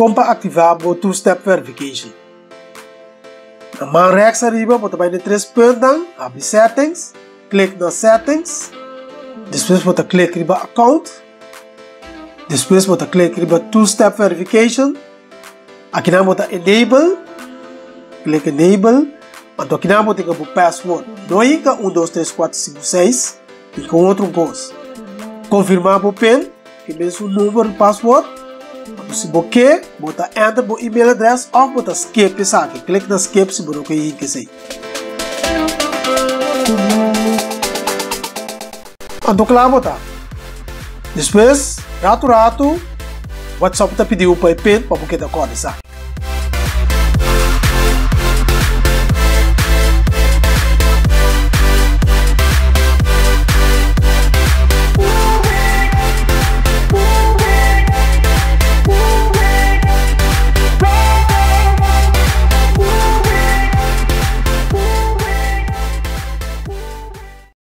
Kon pa aktivá bo Two-Step Verification. Na man rèks ariba bo ta bai na e tres puntnan, habri Settings, klik na Settings, despues bo ta klik riba Account, despues bo ta klik riba Two-Step Verification, akinan bo ta Enable, klik Enable, anto akinan bo tin bo password, no hinka un dos tres kuater sinku seis, hinka un otro kos. Konfirmá bo pin. E mesun number di paswoord. Anto si bo ke, bo ta enter bo email address of bo ta skip esaki. Klik na skip si bo no ke hinka esei. Anto kla bo ta. Despues, ratu ratu, WhatsApp ta pidi bo pa e pin pa bo keda kòrda esaki.